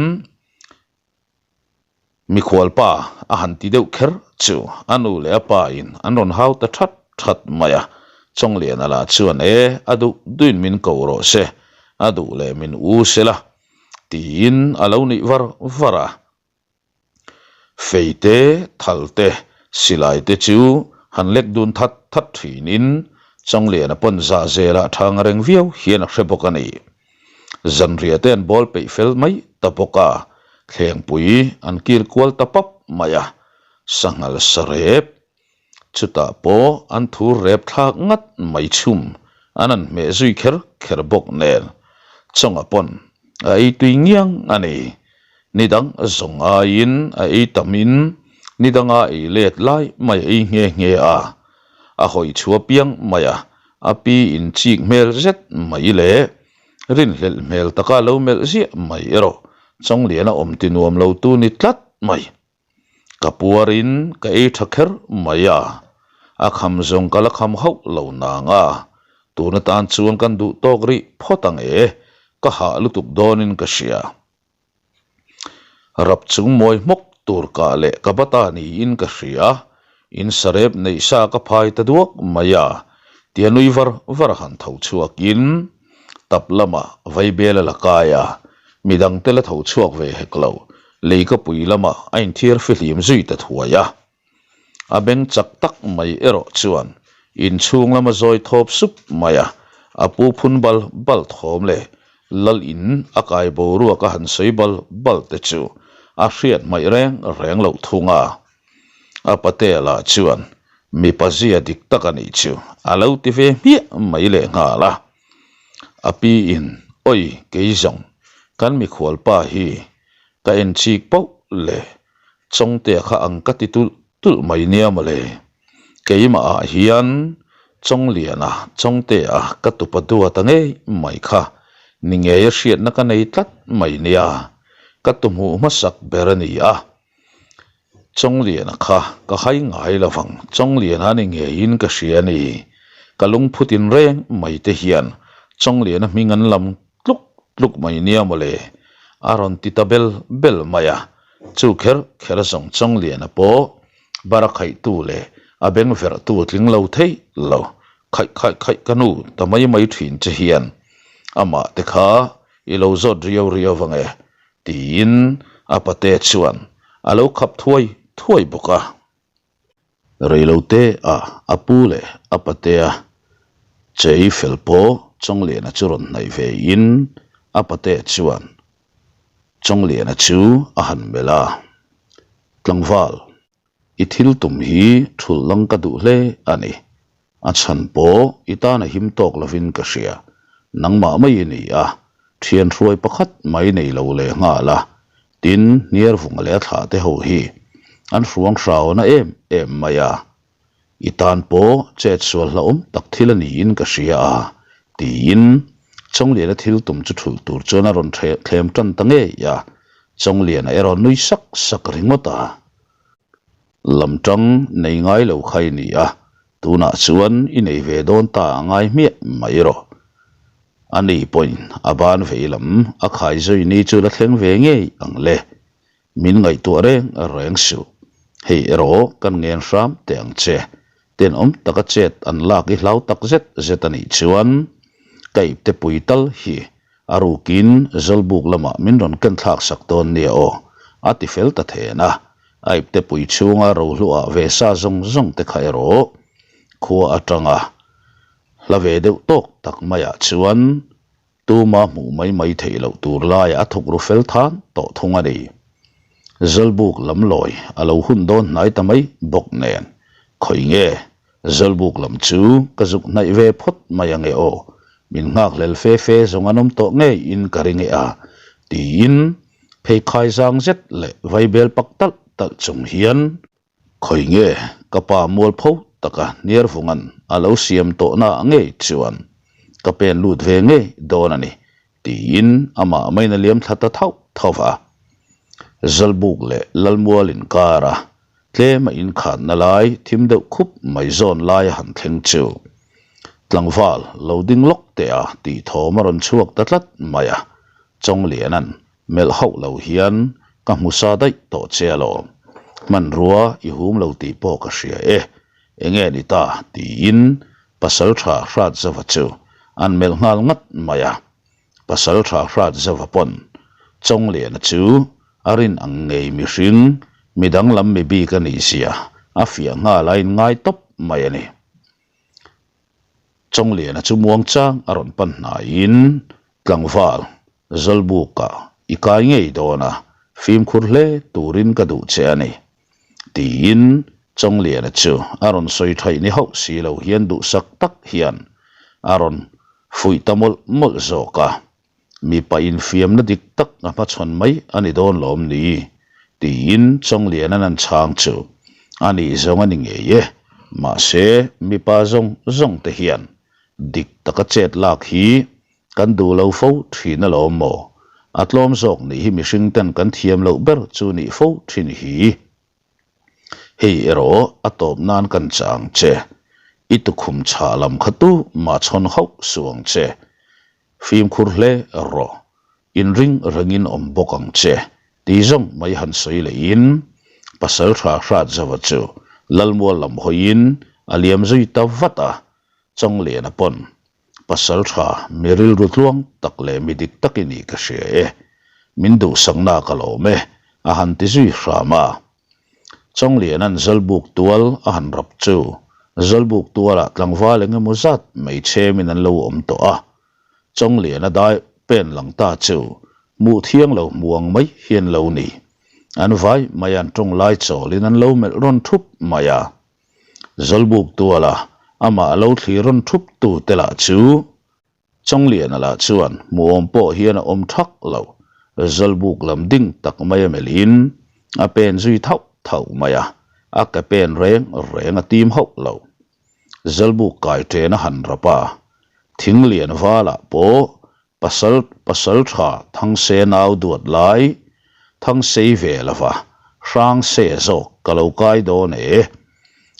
mikhualpa a han ti deuh kher chu a nu leh a pa in an rawn hau ta that that mai a, Chawngliana lah chuan e a duh duhin min ko rawh se, a duh leh min u se la. Tiin a lo nih var var a. Fei te, thal te, silai te chu han lek dun that that thinin Chawngliana pawn zah zelah thang reng viau hian a hre bawk a ni. Zanriah te an bawl peih fel mai ta bawk a, thlengpui an kil kual ta pap mai a, sanghal sarep Chutah pawh an thur rep thlak ngat mai chhum an han hmeh zui kher kher bawk nen Chawnga pawn a ei tui ngiang a ni. Ni dang zawng aiin a ei tamin ni danga ei let lai mai a ei nghe nghe a. A hawi chhuah piang mai a, a pi in chik hmel zet mai leh rinhlelh hmel taka lo melh ziah mai erawh Chawngliana awm ti nuam lo tu ni tlat mai. Ka puarin ka ei tha kher mai a, a kham zawng ka la kham hauh lo nang a, tun atan chuan kan duh tawk rih phawt ang e, ka hah lutuk dawnin ka hria. Rap chung mawi hmawk tur kah leh ka bata niin ka hria. In sarep neih sa ka phai ta duak mai a, tia nui var var a han tho chhuakin tap lamah vaibel a la kai a, midangte la tho chhuak ve hek lo, leikapui lamah a inthiar fihlim zui ta thuai a. A beng chak tak mai erawh chuan inchhung lama zawi thawp sup mai a, a pu phun bal bal thawm leh lal in a kai boruak a han sawi bal bal te chu a hriat hmaih reng reng loh thung a. A patea lah chuan mipa zia dik tak a nih chu a lo ti ve hmiah mai lehnghal a. A pi in, Oi, kei zawng, kan mikhualpa hi ka en chik pauh le Chawngtea kha ang ka ti tulh tulh mai nia mawle. Keimah ah hian Chawngliana, Chawngtea ka tupa duat a ngei mai kha ni ngei a hriatna ka nei tlat mai nia. Ka tu hmuh hmasak ber a ni a. Chawngliana kha ka hai ngai lo vang, Chawngliana ni ngeiin ka hria a ni. Ka lungphut in reng mai te hian Chawngliana hming an lam tluk tluk mai nia mawle, a rawn ti ta bel bel mai a. Chu kher kher zawng Chawngliana pawh bara khaihtu leh a beng verhtu tling lo thei lo, khaih khaih khaih ka nu ta mai mai thin che hian amah te kha i lo zawt riau riau vang e, tiin a pate chuan a lo khap thuai thuai bawk a. Reilote a a pu leh a patea chei fel pawh Chawngliana chu rawn hnaih ve in a pate chuan Chawngliana chu a han melh a, Tlangval, i thil tum hi thulh lang ka duh hle a ni. A chhan pawh i tan a him tawk lovin ka hria. Nangmah mai i ni a, thian hruai pakhat mai nei lo leh nghal a, tin hniarvunga leh a thlah te ho hi an hruang hrauna em em mai a. I tan pawh chet sual hlauhawm tak thil a niin ka hria a, tiin Chawngliana thil tum chu thulh tur chuan a rawn thlem tan ta ngei a, Chawngliana erawh nui sak sak ringawt a. Lam tang nei ngai lo kha i ni a, tunah chuan i nei ve dawn ta a ngai hmiah mai rawh. A ni pawhin a ban vei lam a khai zui ni chu la thleng ve ngei ang le. Min ngaihtuah reng reng suh. Hei erawh kan ngen hram teh ang che. Tenawm taka chet an lak i hlau tak zet zet a nih chuan ka ipte pui tal hi a rukin Zawlbuk lamah min rawn ken thlak sak dawn nia aw, a ti fel ta then a. A ipte pui chhunga rohluah ve sa zawng zawng te kha erawh khua atanga hla ve deuh tawk tak maiah chuan Tuma hmuh mai mai theih loh tur laiah a thawk ru fel than tawh thung a ni. Zawlbuk lam lawi a lo hun dawn hnai ta mai bawk nen, Khawi nge, Zawlbuk lam chu ka zuk hnaih ve phawt mai ange aw, min nghakhlel fe fe zawng an awm tawh ngeiin ka ring e a, tiin pheikhai zang zet leh vaibel pak talh talh chung hian, Khawi nge ka pa mualpho taka Hniarvunga'n a lo siam tawhna ngei chuan ka pen lut ve ngei dawn a ni, tiin amah main a liam thla ta thauh thauh va. Zalbuk leh Lalmual inkara tlem a inkhanna lai thim deuh khup mai zawn lai a han thleng chu tlangval lo ding lawk teh a tih thawm a rawn chhuak ta tlat mai a, Chawngliana'n Melh hauh lo hian ka hmu sa daih tawh che alawm. Hmanrua i hum lo tih pawh ka hria e. Enge ni ta? tiin Pasaltha Hratzova chu an melh nghal ngat mai a. Pasaltha Hratzova pawn Chawngliana chu a rin ang ngei mihring midang lam mi bik a nih zia a fiah nghal a inngai tawp mai a ni. Chawngliana chu muangchang a rawn pan hnaiin tlangval Zawlbuka i kai ngei dawn a, fimkhur hle turin ka duh che a ni, tiin Chawngliana chu a rawn sawi thaih ni hauh si lo hian duhsak tak hian a rawn fuih ta mawlh mawlh zawk a. Mipa infiamna dik tak a hmachhawn mai a ni dawn lawm ni? tiin Chawngliana'n an chhang chu a nih zawng a ni ngei e, mahse mipa zawng zawng te hian dik taka chet lak hi Kan duh lo fo thin alawm maw? A tlawm zawk nih hi mihring ten kan thiam loh ber chu nih fo thin hi. Hei erawh a tawp nan kan chang che. I tukhum chhah lam kha tu mah chhawn hauh suh ang che. Fimkhur hle rawh. Inring rengin awm bawk ang che. Ti zawng mai han sawi lehin Pasal tha hrat zova chu Lalmual lam hawiin a liam zui ta vat a, Chawngliana pawn pasal tha mi rilru tluang tak leh mi dik tak i nih ka hria e, min duhsakna ka lawm e, a han ti zui hram a. Chawngliana'n Zawlbuk tual a han rap chu Zawlbuk tualah tlangval eng emaw zat mai chhemin an lo awm tawh a, Chawngliana dai pen lang ta chu hmuh thiang lo hmu ang mai hian lo ni. An vai mai an tawng lai chawlin an lo melh rawn thup mai a. Zawlbuk tuala amah lo thlir rawn thup tu te lah chu Chawngliana lah chuan hmuhawm pawh hian a awm thak lo. Zawlbuk lam ding tak mai a melhin a pen zui thauh thauh mai a, a ke pen reng reng a tim hauh lo. Zawlbuk kai ṭen a han rap a, Thinglian valah pawh Pasal pasal tha Thangse nau duat lai Thangsei ve lova Hrangse zawk ka lo kai dawn e.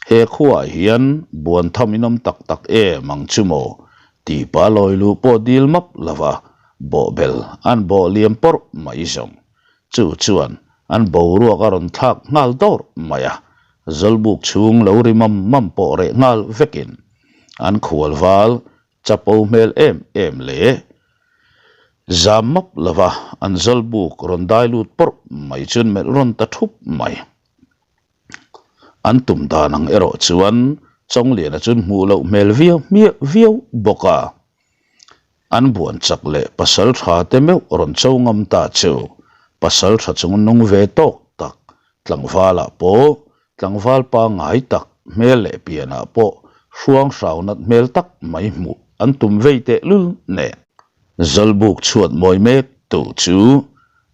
He khuaah hian buan tham in awm tak tak em ang chu maw tih pa lawi luh pawh dil map lova bawhbel an bawh liam pawrh mai zawng. Chu chuan an boruak a rawn thlak nghal dawrh mai a, Zawlbuk chhung lo ri mam mam pawh reh nghal vekin an khual val Chapo hmel em em leh zam map lova an zawlbuk rawn dai lut pawrh mai chuan melh rawn ta thup mai. An tum dan ang erawh chuan Chawngliana chuan hmuh loh hmel viau hmiah viau bawk a. An buan chak leh pasal tha te meuh rawn cho ngam ta chu pasal tha chung nung ve tawk tak tlangvalah pawh Tlangval pangngai tak hmel leh pianah pawh hruang hrau nat hmel tak mai hmuh an tum vei teh lul nen. Zawlbuk chhuat mawi mek tu chu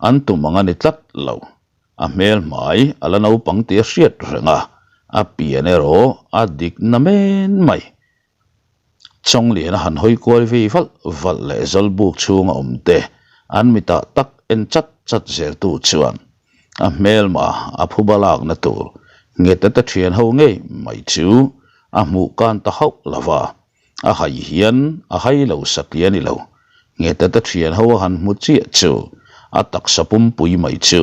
an tum ang a ni tlat lo. A hmel hmai a la naupang tih a hriat reng a, a pian erawh a dik na men mai. Chawnglian a han hawi kual vei valh valh leh Zawlbuk chhunga awm te an mitah tak en chat chat zeltu chuan a hmelma a phuba lakna tur ngheta te thian ho ngei mai chu a hmuh kan ta hauh lo va, a hai hian a hai lo satliah a ni lo. Ngheta te thian ho a han hmu chiah chu a taksa pumpui mai chu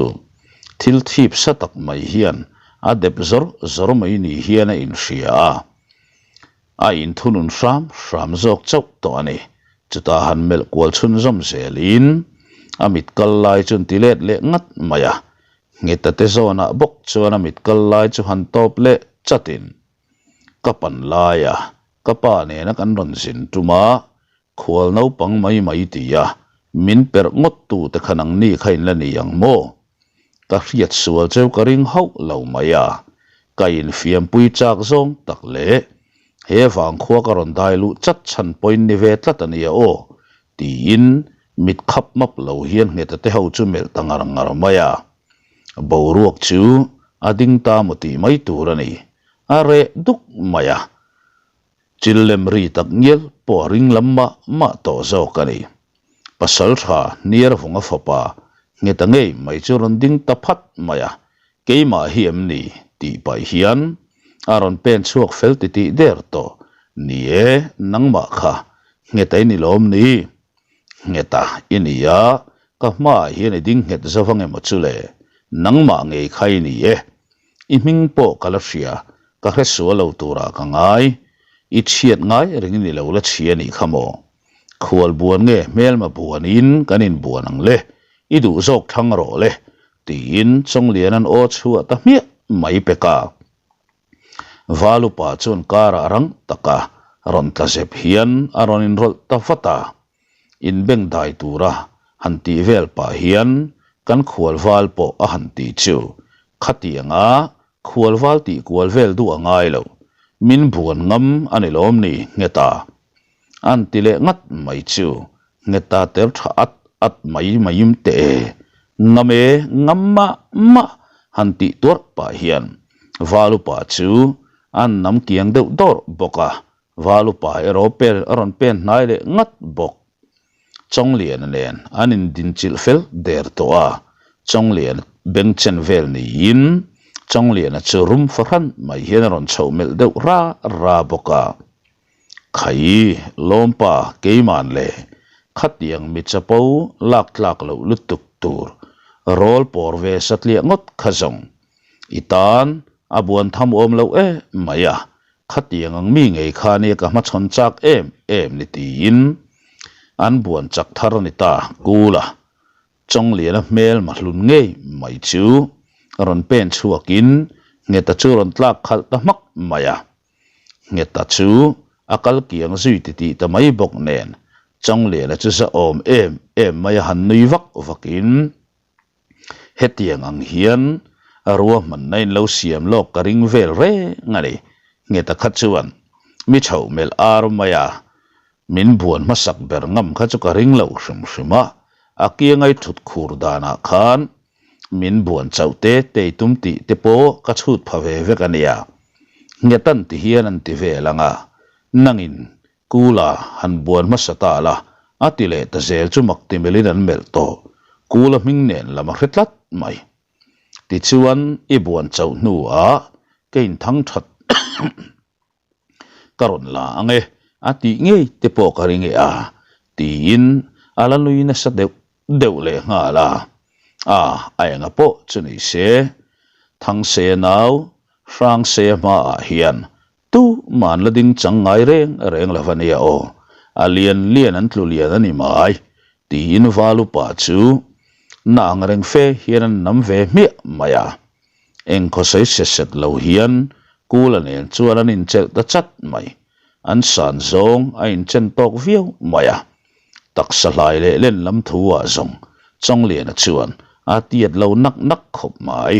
thil thip sa tak mai hian a dep zawr zawr mai ni hian a inhria a. A inthunun hram hram zawk chauh tawh a ni. Chutah han melh kual chhunzawm zelin a mit kal lai chu an ti let leh ngat mai a. Ngheta te zawnah bawk chuan a mit kal lai chu han tawp leh chatin, Ka pan laia ka pa nena kan rawn zin tum a, Khual naupang mai mai ti a, min perh ngawt tu te kha nangni kha in la ni ang maw? Ka hriat sual cheu ka ring hauh lo mai a, ka infiampui chak zawng tak leh he vangkhua ka rawn dai luh chat chhan pawhin ni ve tlat a nia aw tiin mit khap map lo hian ngheta te ho chu melh ta ngar ngar mai a. Boruak chu a ding ta maw tih mai tur a ni, a reh duk mai a. Chil lem ri tak ngial pawh a ring lam mah mah tawh zawk a ni. Pasal tha hniar vunga fapa ngheta ngei mai chu rawn ding ta phat mai a, keimah hi em ni tih paih hian a rawn pen chhuak fel titih der tawh. Ni e, nangmah kha ngheta i ni lawm ni? Ngheta i ni a, ka hmaah hian i ding nghet zo vang emaw chu le? Nangmah ngei kha i ni e. I hming pawh ka la hria, ka hre sual lo turah ka ngai. I chhiat ngai ringin i lo la chhia nih kha maw? Khual buan nge hmelma buanin kan inbuan ang le, i duh zawk thlang rawh le, tiin Chawngliana'n aw chhuah ta hmiah mai pek a. Valupa chuan karah rang taka rawn tla zep hian a rawn inrawlh ta vat a. Inbeng dai tura han tih vel pah hian kan khual val pawh a han ti chu khatianga khual val tih kual vel duh a ngai lo, min buan ngam a ni lawm ni Ngheta? An ti leh ngat mai chu Ngheta ter tha at at mai mai im teh e, ngam e, ngam mah mah han tih tuarh pah hian Valupa chu an nam kiang deuh dawrh bawk a, Valupa erawh per a rawn pen hnai leh ngat bawk. Chawngliana nen an indinchilh fel der tawh a, Chawngliana beng chen vel niin Chawngliana chu rum fahran mai hian a rawn chhoh melh deuh ra ra bawk a. Khai, Lawmpa, keiman le, khatiang mi chapo lak tlak loh lutuk tur rawl pawr ve satliah ngawt kha zawng i tan. A buan tham awm lo em mai a, khatiang ang mi ngei kha nia ka hmachhawn chak em em ni tiin an buan chak thar a ni ta Kula Chawngliana hmel mahlun ngei mai chu rawn pen chhuakin Ngheta chu rawn tlak khalh ta hmak mai a. Ngheta chu a kal kiang zui titih ta mai bawk nen Chawngliana chu zahawm em em mai a han nui vak vakin Hetiang ang hian ruahmanna in lo siam lawk ka ring vel reng a ni. Ngheta kha chuan mi chhoh melh ar mai a, min buan hmasak ber ngam kha chu ka ring lo hrim hrim a, a kiangai thut khur danah khan min buan chauh te te i tum tih te pawh ka chhut pha ve vek a nia. Nghetan ti hian an ti vel ang a, nangin Kula han buan hmasa ta la, a ti leh ta zel chu mak ti melhin an melh tawh. Kula hming nen lam a hre tlat mai. Tichuan i buan chauh hnuah ka inthang that ka rawn la ang e, a tih ngei te pawh ka ring e a, tiin a la nui nasa deuh deuh leh nghal a. A, a enga pawh chu ni se, Thangse nau Hrangse hmaah hian Tu man la ding chang ngai reng reng lo a nia aw, a lian lian an tlu lian a ni mai, tiin val upa chu na ang reng fe hian an nam ve hmiah mai a. Eng khawsawi set set lo hian Kula nen chuan an inchelh ta chat mai, an san zawng a inchen tawk viau mai a. Taksa hlai leh len lam thu ah zawng Chawngliana chuan a tiat lo nak nak khawp mai.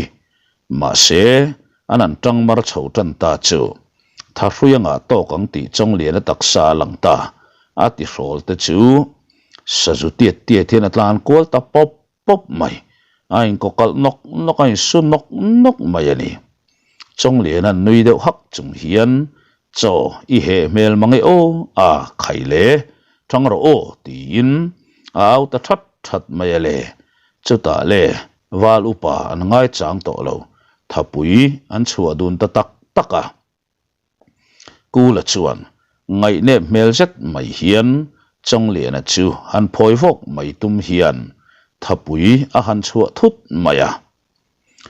Mahse, an an tang mar chho tan ta chu thahrui a ngah tawk ang tih Chawngliana taksa a lang ta a ti hrawl te chu sazu tiat tiat hian a tlan kual ta pawp pawp mai. A inkawkalh nawk nawk a insu nawk nawk mai a ni. Chawngliana nui deuh hak chung hian chaw i heh hmel mang e aw a khai le tang rawh aw tiin a au ta that that mai a le. Chutah le Val upa an ngaichang tawh lo, thapui an chhuah dun ta tak tak a. Kula chuan ngaihnep hmel zet mai hian Chawngliana chu han phawi vawk mai tum hian thapui a han chhuah thut mai a.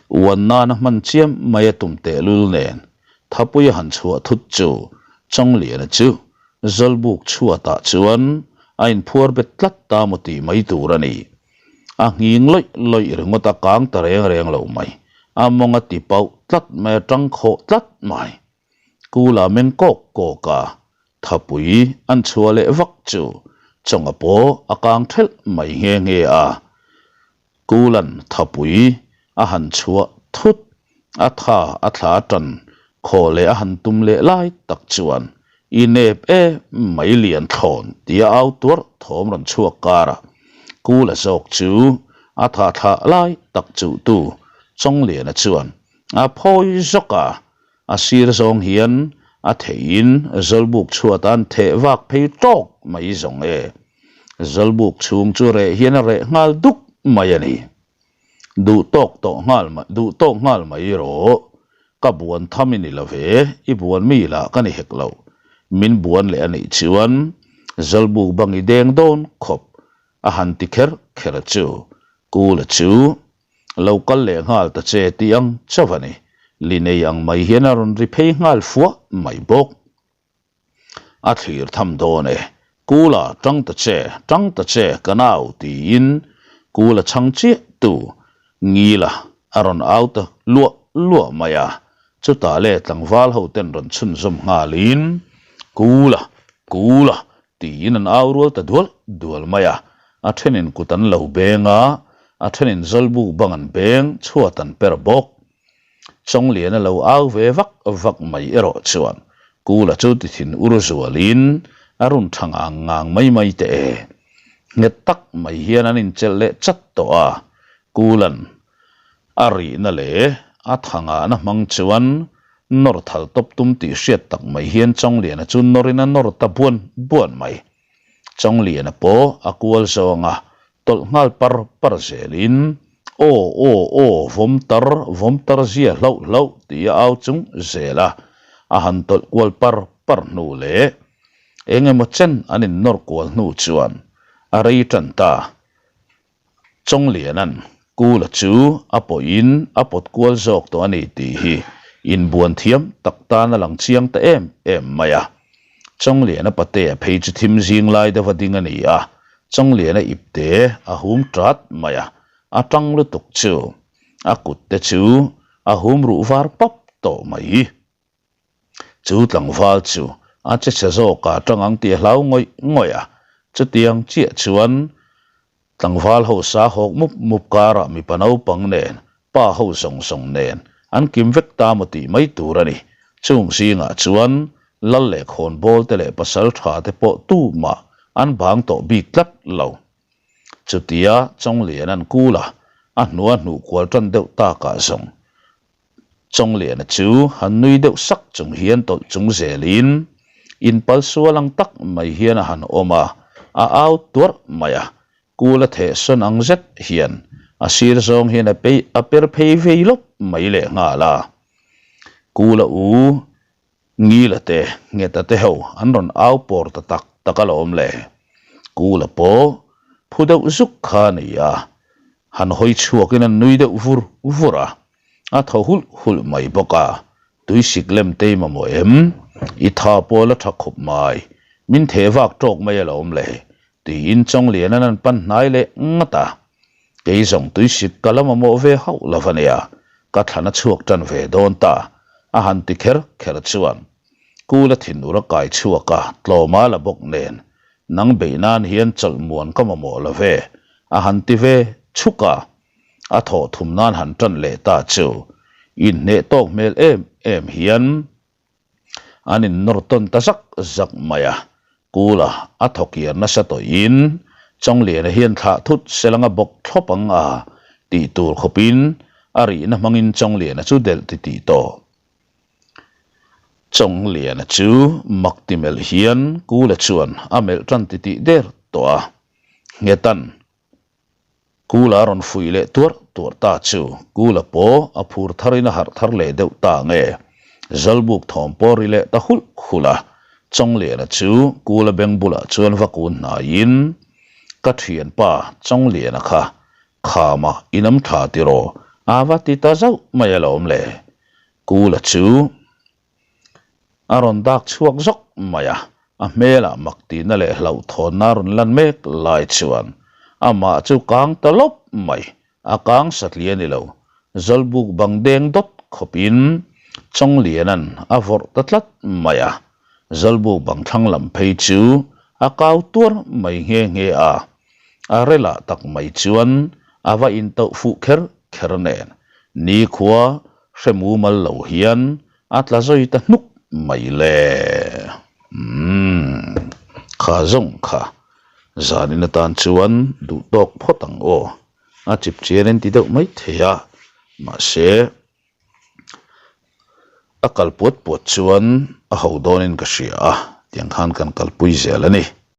Uan nana hman chiam mai a tum tehlul nen thapui a han chhuah thut chu Chawngliana chu Zawlbuk chhuatah chuan a inphuar bet tlat ta maw tih mai tur a ni. A nghing lawih lawih ringawt a kang ta reng reng lo mai. A mawng a ti pauh tlat mai, a tang khawh tlat mai. Kula meng kawk kawk a, thapui an chhuah leh vak chu chawnga pawh a kang thelh mai nghe nghe a. Kulan thapui a han chhuah thut, a tha a thla tan khaw leh a han tum leh lai tak chuan I nep e mai lian thlawn tia au tuarh thawm rawn chhuak karah Kula zawk chu a tha thlah lai tak chuh tu Chawngliana chuan a phawi zawk a, a sir zawng hian a theihin Zawlbuk chhuat an theh vak phei tawk mai zawng e. Zawlbuk chhung chu reh hian a reh nghal duk mai a ni. Duh tawk tawh nghal mai, duh tawk nghal mai rawh. Ka buan tham i ni lo ve, i buan mi lah ka ni hek lo. Min buan leh a nih chuan Zawlbuk bang i deng dawn khawp a han ti kher kher chu Kula chu lo kal leh nghal ta che tih ang chauh a ni. Li nei ang mai hian a rawn ri phei nghal fuah mai bawk. A thlir tham dawn e. Kula, tang ta che, tang ta che, ka nau, tiin Kula chhang chiah tu Ngila a rawn au ta luah luah mai a. Chutah le tlangval ho ten rawn chhunzawm nghalin, Kula, Kula, tiin an au rual ta dual dual mai a. A thenin kut an lo beng a, a thenin zawlbuk bang an beng, chhuat an per bawk. Chawngliana lo au ve vak vak mai erawh chuan Kula chu ti thin ur zualin a run tha ngang ngang mai mai teh e. Nghet tak mai hian an inchelh leh chat tawh a, Kula'n a rihna leh a tha ngahna hmang chuan nawr thal tawp tum tih hriat tak mai hian Chawngliana chu nawrin a nawr ta buan buan mai. Chawngliana pawh a kual zawng a, Tawlh nghal par par zelin, Aw, aw, aw, vawm tar, vawm tar zia hlauh hlauh tih a au chung zel a, a han tawlh kual par par hnu leh eng emaw chen an innawr kual hnu chuan a rei tan ta. Chawngliana'n Kula chu a pawhin a pawt kual zawk tawh a ni tih hi. Inbuan thiam tak tan a lang chiang ta em em mai a. Chawngliana patea phei chu thim zing lai deuha ding a ni a, Chawngliana ipte a hum tat mai a, a tang lutuk chu a kut te chu a hum ruh var pap tawh mai. Chu tlangval chu a che chhe zawk a tang ang tih a hlau ngawih ngawih a, chutiang chiah chuan Tlangval ho sa hawk mup mup karah mipa naupang nen, pa ho zawng zawng nen an kim vek ta maw tih mai tur a ni. Chung zingah chuan lal leh khawnbawl te leh pasal tha te pawh tumah an bang tawh bik tlat lo. Chutia Chawnglian an kul a, a hnua hnuh kual tan deuh takah zawng Chawngliana chu han nui deuh sak chung hian tawlh chung zelin inpal sual ang tak mai hian a han awm a, a au tuarh mai a, kul a theh sawn ang zet hian a sir zawng hian a pei a per phei vei lawp mai lehnghal a. Kula u Ngila te, Ngheta te ho an rawn au pawr ta tak tak alawm le. Kula pawh phu deuh zuk kha a ni a, han hawi chhuakin an nui deuh vur vur a, a thaw hulh hulh mai bawk a, Tuisik lem tei mamawh em? I tha pawh la tha khawp mai, min theh vak tawk mai alawm le, tiin Chawngliana'n an pan hnai leh ngat a. Kei zawng tuisik ka la mamawh ve hauh lo a nia, ka thlan a chhuak tan ve dawn ta, a han ti kher kher chuan Kula thinur a kai chhuak a, tlawma la bawk nen, nang beih nan hian chawlh muan ka mamawh lo ve, a han ti ve chhuk a, a thawh thum nan han tan leh ta chu inhneh tawk hmel em em hian An innawr tawn ta zak zak mai a, Kula a thawkiar nasa tawhin Chawngliana hian thlah thut selanga bawk thlawp ang a tih tur khawpin a rihna hmangin Chawngliana chu delh ti tih tawh. Chawngliana chu mak ti melh hian Kula chuan a melh tan ti tih der tawh a, Nghetan Kula a rawn fuih leh tuarh tuarh ta chu Kula pawh a phur tharin a harh thar leh deuh ta nge? Zalbuk thawm pawh ri leh ta hulh hulh a, Chawngliana chu Kula beng bulah chuan va kun hnaiin, Ka thianpa Chawngliana kha khama i nam tha tiraw? A va ti ta zauh mai alawm le. Kula chu A rawn dak chhuak zawk mai a, a hmelah mak tihna leh hlauhthawnna a rawn lan mek lai chuan amah chu kang ta lawp mai, a kang satli a ni lo, Zawlbuk bang deng dawt khawpin Chawngliana'n a vawrh ta tlat mai a, Zawlbuk bang thlang lam phei chu a kau tuar mai nghe nghe a, a relah tak mai chuan a va intauh fuh kher kher nen nikhua Hre mumal lo hian a tla zui ta hnuk mai le. Umm, kha zawng kha zanin atan chuan duh tawk phawt ang aw, a chip chian in ti deuh mai thei a, mahse a kal puat puat chuan a ho dawnin ka hria a, tiang khan kan kalpui zel a ni.